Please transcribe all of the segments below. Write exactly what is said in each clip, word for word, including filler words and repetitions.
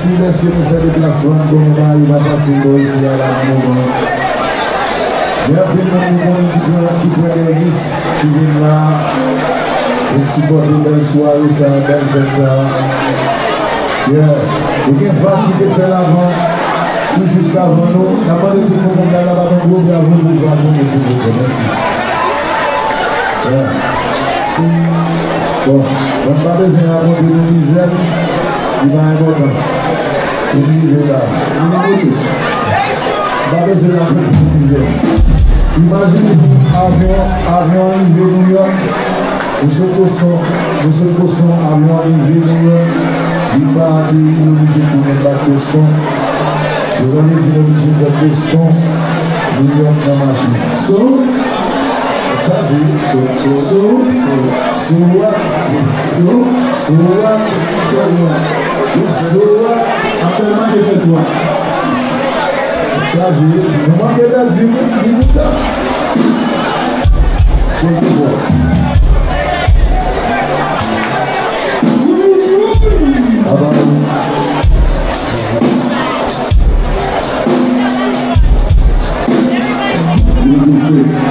Mèsi, mèsi, nou fè deplasman, bon, bagay yo pa fasil bò isi a la, nan moman. Gen anpil moun nou konnen ki pran, ki pran de risk, ki vin la, vin sipòte bèl sware sa, bèl fèt sa. Yeah. Nou gen vag ki te fè l avan, tou jis avan nou. N ap mande tout moun nan kay la bat yon gwo bravo pou vag nou, silvouplè. Mèsi. Yeah. Bon, mwen m pa bezwen rakonte nou mizè m, li pa enpòtan. Pou m rive la. M pa bezwen rakonte nou mizè m. Imajine w, avyon, avyon rive Nouyòk, ou sot Boston, ou sot Boston, avyon an rive Nouyòk, li pa ateri, li oblije tounen bat Boston. Sa vle di, li oblije fè Boston, Nouyòk nan machin. So, chaje, so, so, so, so what? So, so what? So what? So what? Apèl manke fèt wa. Chaje, nou manke bèl di nou, di nou sa. Thank you, boy. Aba.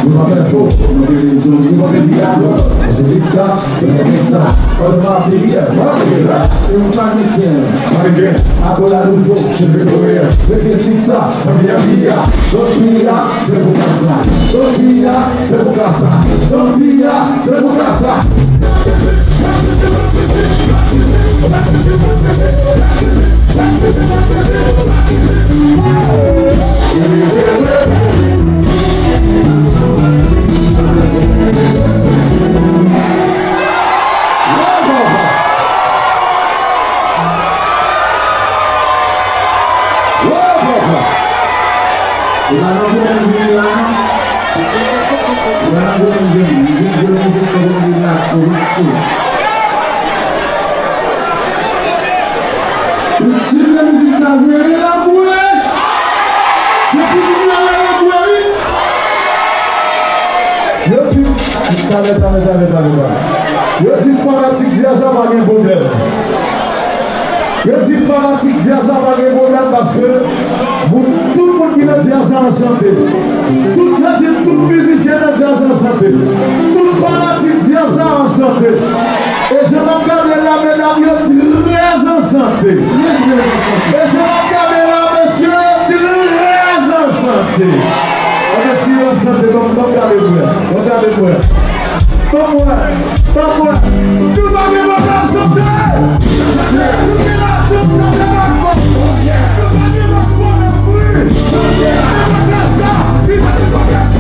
Nou pa fè fo, nou pa fè fo, nou pa fè fo. Se Victor, se Victor. Ann pati, pati la. E ou pa gen kè. Pa gen kè. Akola nouvo, cheve koreyen. Mesye sisa, anvi anvi a. Donk piya, se pou kasa. Donk piya, se pou kasa. Donk piya, se pou kasa. E pa nan goumen m vini la, non. E pa nan goumen m vini. M vin jwe mizik pou m rilaks, relaxe. Si, si mizik sa jwe, e labouye. Se pou moun yo ale labouye, wi. Yo di, talè, talè, talè, talè, talè. Yo di fanatik djaz la pa gen pwoblèm. Yo di fanatik djaz la pa gen pwoblèm paske moun, tout moun ki nan djaz la an sante. Tout, yo di tout mizisyen nan djaz la an sante. Tout fanatik djaz la an sante. E jan m ap gade la, medam yo trè an sante. E jan m ap gade la, mesye yo trè an sante. Anben si yo an sante, ban m, ban m gade pou wè. Ban m gade pou wè. Ban m wè. Ban m wè. Nou pa gen pwoblèm sante. Nou gen la sante, sante pa fò. Nou pa gen pwoblèm, wi. Sante pa fò sa. Li pa gen pwoblèm.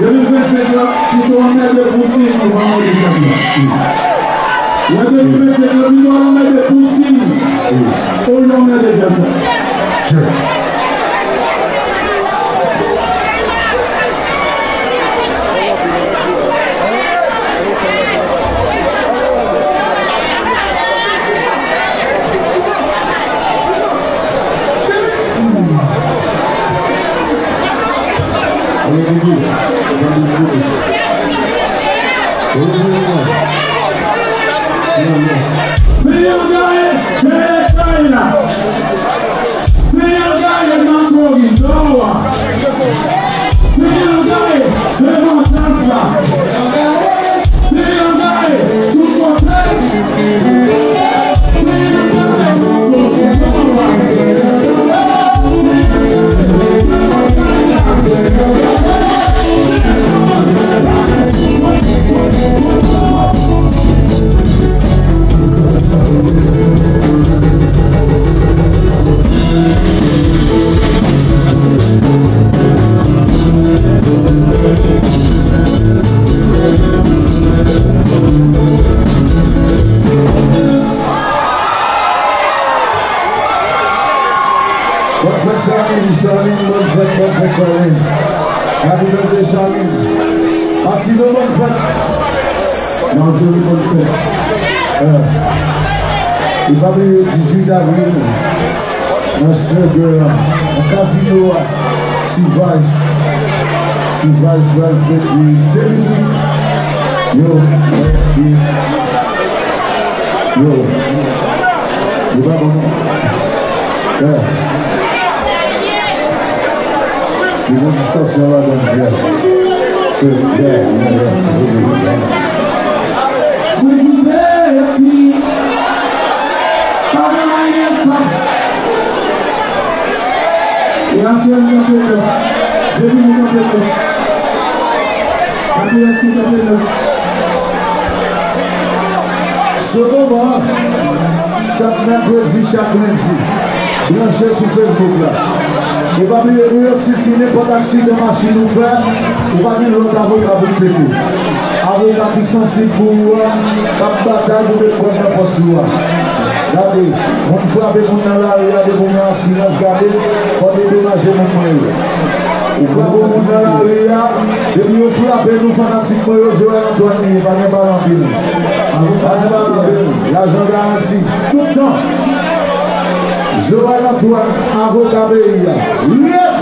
Depi vennsenk lan, pito anmède Poutine, ou pa anmède djaz la. Lè depi vennsenk lan, pito anmède Poutine, ou anmède djaz la. Se yon gaye dèyè kay la. Se yon gaye nan koridò a. Se yon gaye devan chans la. Se yon gaye tout kote. Bòn fèt Salim, Salim, bòn fèt, bòn fèt Salim. Happy birthday Salim. Patino, bòn fèt. Marjorie, bòn fèt. Eh. E pa bliye dizuit avril nan Struggle, nan kazino a, T-Vice. T-Vice pral fete li. Se piblik. Yo, yo. Yo. Yo pa bon non. Yeah. Li gon distansyon ladan, yeah. Se, yeah, yeah, yeah. Mwen di depi pa gen anyen k pa. Rachel kanpe nèf. Jemini kanpe nèf. Andreas kanpe nèf. Sepandan, chak mèkredi, chak lendi, branche sou Facebook la. E pa bliye, New York City, nenpòt aksidan machin ou fè, ou pa gen lòt avoka pou tcheke. Avoka ki sansib pou ou a, k ap batay pou met kòd nan pòch ou a. Gade, moun frape moun nan lari a, depi w gen asirans, gade, fò w dedomaje moun mwen yo. Ou frape yon moun nan lari a, depi yo frape nou, fanatik mwen yo, Joel Antoine li ye, pa gen pale anpil. Pa gen pale anpil. Lajan garanti, tout tan. Joel Antoine, avoka peyi a. Rèd!